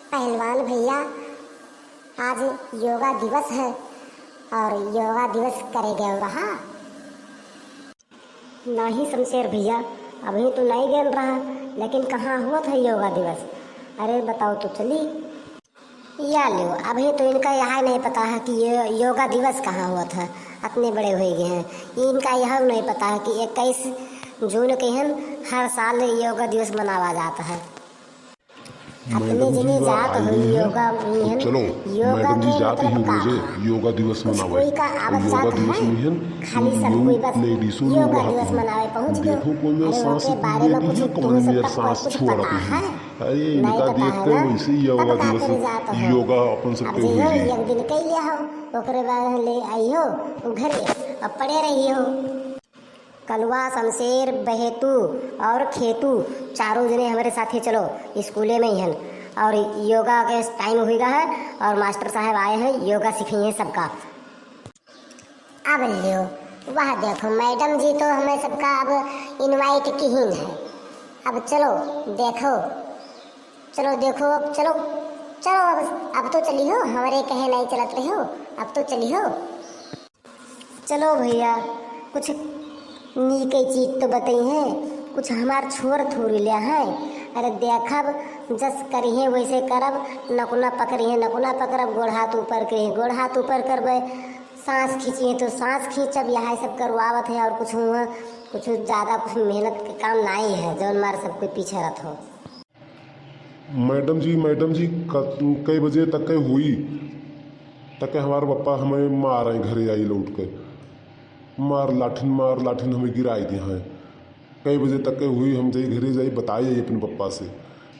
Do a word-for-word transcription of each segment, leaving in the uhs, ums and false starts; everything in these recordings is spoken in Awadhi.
पहलवान भैया, आज योगा दिवस है और योगा दिवस करे गए रहा? नाही शमशेर भैया, अभी तो नहीं गए रहा, लेकिन कहाँ हुआ था योगा दिवस? अरे बताओ तो चली। या लो, अभी तो इनका यह नहीं पता है कि ये योगा दिवस कहाँ हुआ था, इतने बड़े हो गए हैं। इनका यह नहीं पता है कि इक्कीस जून के हन हर साल योगा दिवस मनावा जाता है। अपने जने जात हो योगा में हन, तो चलो, योगा मैडम जी के जात ही मतलब का? रोजे योगा दिवस मनावे। कोई का आवत जात है? खाली सब कोई बस योगा दिवस मनावे पहुँच गए। देखो कौन सांस के बारे में कुछ तुम सब तक कुछ पता है? अरे, इनका देख के वैसे ही योगा दिवस, योगा अपन सबके हो जाई। एक दिन कइ लिया हो, ओकरे बाद ले आई हो घरे, अब पड़े रही हो। कलवा, शमशेर, बहेतू और खेतू, चारों जने हमरे साथे चलो, स्कूले में ही हन। और योगा के टाइम हुई गा है और मास्टर साहब आए हैं, योगा सिखाइए सबका। अब लियो, वह देखो, मैडम जी तो हमें सबका अब इनवाइट किहिन है। अब चलो, देखो, चलो, देखो, अब चलो, चलो, अब, अब तो चली हो, हमरे कहे नहीं चलत रहे हो, अब तो चली हो। चलो भैया, कुछ नीके चीज तो बताई है, कुछ हमार छोर थोड़ी लिया है। अरे देखब, जस करिहे वैसे करब, नकुना पकड़िहे, नकुना पकड़ब, गोड़ हाथ ऊपर करिहे, गोड़ हाथ ऊपर करबे। सांस खींचिए तो सांस खींचब, यह सब करवावत है और कुछ हुआ, कुछ ज्यादा कुछ मेहनत के काम नाई है, जौन मार सब कोई पीछे रहत हो। मैडम जी, मैडम जी, क-, कई बजे तक के हुई? तक के हमार पप्पा हमें मार आए घरे आई लौट के। मार लाठिन, मार लाठिन हमें गिराई दिया है। कई बजे तक के हुई, हम जाई घरे जाई बताई आई अपने पप्पा से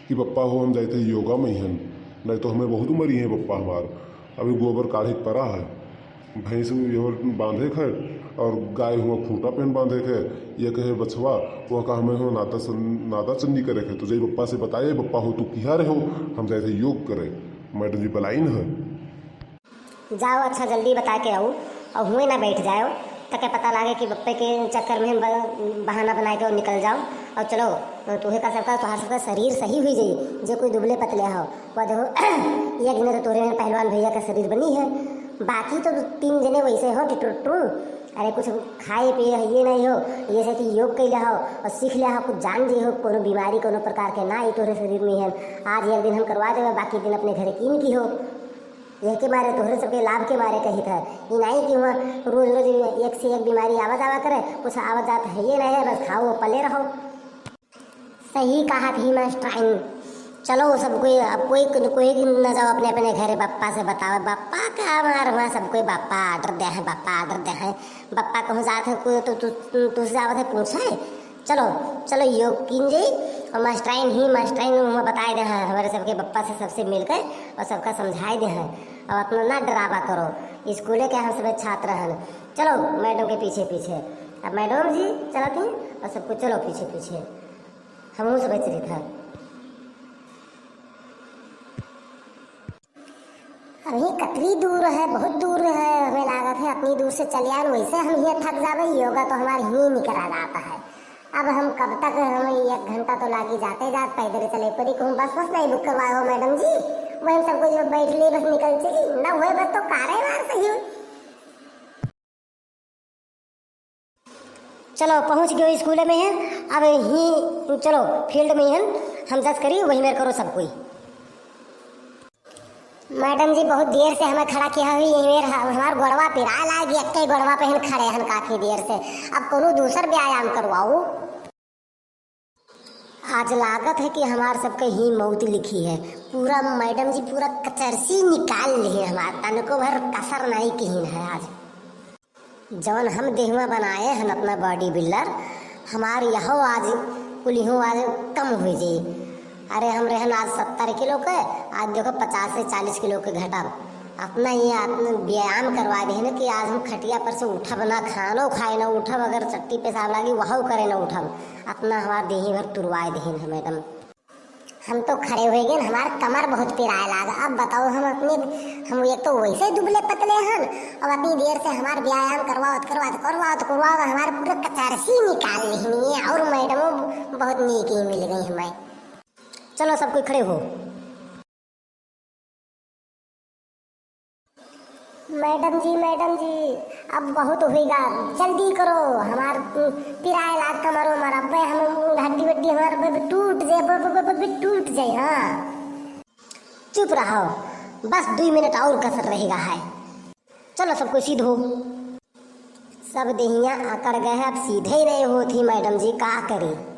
कि पप्पा हो, हम जाए थे योगा में हन, नहीं तो हमें बहुत मरी है पप्पा हमार। अभी गोबर काढ़े के परा है, भैंस ये बांधे के है और गाय हुआ खूंटा पहन बांधे के है। ये कहे बछवा, वो कहा हमें हो नाता सन-, नाता चन्नी करे के है। तो जाई पप्पा से बताए, पप्पा हो तू किहा रहे हो, हम जाए थे योग करे, मैडम जी बलाइन है। जाओ, अच्छा जल्दी बता के आओ और हुए ना बैठ जाओ, ताकि पता लागे कि बप्पे के चक्कर में हम ब-, बहाना बनाए के और निकल जाओ। और चलो, तोहे का सबका, तोहार सबका शरीर सही हुई जाई, जे कोई दुबले पतले हो। वह देखो, एक जने तो तोरे में पहलवान भैया का शरीर बनी है, बाकी तो तीन जने वैसे हो टिटरू टरू। अरे कुछ खाए पिए है ये नहीं हो, ये से कि योग कैले हो और सीख लिया हो, कुछ जान जी हो, कोनो बीमारी कोनो प्रकार के ना आई तोरे शरीर में है। आज एक दिन हम करवा देवे, बाकी दिन अपने घरे कीन की हो। यह के मारे तोहरे सबके लाभ के मारे कहित है। ई नाई कि वहाँ रोज रोज एक से एक बीमारी आवा जावा करे, कुछ आवा जात है ये नहीं है, बस खाओ पले रहो। सही कहा थी मास्टराइन। चलो सब कोई, अब कोई, कोई न जाओ अपने अपने घरे, बप्पा से बताओ, बप्पा का मार हुआ सब कोई, बप्पा आर्डर दे है, बप्पा आर्डर दे है, बप्पा कहूँ जात है कोई तो तू, तू, तू से आवत है पूछे। चलो, चलो योग कीन जाई। और मास्टराइन ही मास्टराइन हुआ बताए दे हैं, हमारे सबके बप्पा से सबसे मिलकर और सबका समझाए दे हैं। अब अपना ना डरावा करो, स्कूले के हम सब छात्र हैं। चलो मैडम के पीछे पीछे। अब मैडम जी चलत हैं और सबको चलो पीछे पीछे, हम सब चलित हैं। अभी कतरी दूर है, बहुत दूर है, हमें लागत है अतनी दूर से चले आन, वैसे हम हियाँ थक जाबे, योगा तो हमार हियाँ निकरा जाता है। अब हम कब तक, हम एक घंटा तो लागी जाते जात, पैदल चले पड़ी, कहूँ बस वस नहीं बुक करवाए हो मैडम जी, वही हम सबको जो बैठ लिए बस निकल चली, ना हुए बस तो कारे मार सही हो। चलो, पहुँच गयो स्कूल में है। अब ही चलो फील्ड में है, हम जस करी वही मेर करो सब कोई। मैडम जी बहुत देर से हमें खड़ा किया हुई, यही मेर ह-, हमार गोड़वा पिराए लाग, एक ही गोड़वा पे हम खड़े हन काफी देर से। अब कोनो दूसर व्यायाम करवाओ। आज लागत है कि हमार सबके ही मौत लिखी है। पूरा मैडम जी पूरा कचरसी निकाल ली है हमार, तनको भर कसर नहीं किहिन है आज। जवन हम देहवा बनाए हन अपना बॉडी बिल्डर, हमार यहो आज कुलिहो आज कम हो जाई। अरे हम रहन आज सत्तर किलो के, आज देखो पचास से चालीस किलो के घटब। अपना ये अपना व्यायाम करवा देहन कि आज हम खटिया पर से उठब ना, खानो खाए ना उठब, अगर चट्टी पेशाब लागी वहू करे ना उठब। अपना हमार देही भर तुरवाए देहन है मैडम। हम तो खड़े हो गए, हमार कमर बहुत पिराए लाग। अब बताओ हम अपने, हम एक तो वैसे दुबले पतले हन, अब अतनी देर से हमार व्यायाम करवावत, करवावत, करवावत, करवावत हमार पूरा कचारसी निकाल लेहनी है। और मैडमो बहुत नीक ही मिल गई हमें। चलो सब कोई खड़े हो। मैडम जी, मैडम जी, अब बहुत होइगा, जल्दी करो, हमार, उम, पिराए लाग कमरो मर, अब्बे हम हड्डी वड्डी हमार ब-, ब-, टूट जाए, ब-, ब-, ब-, ब-, टूट जाए, हाँ। चुप रहो, बस दुइ मिनट और कसर रहेगा है। चलो सब कोई सीध हो। सब देहिया अकड़ गए हैं, अब सीधे ही नहीं होत ही मैडम जी, का करी?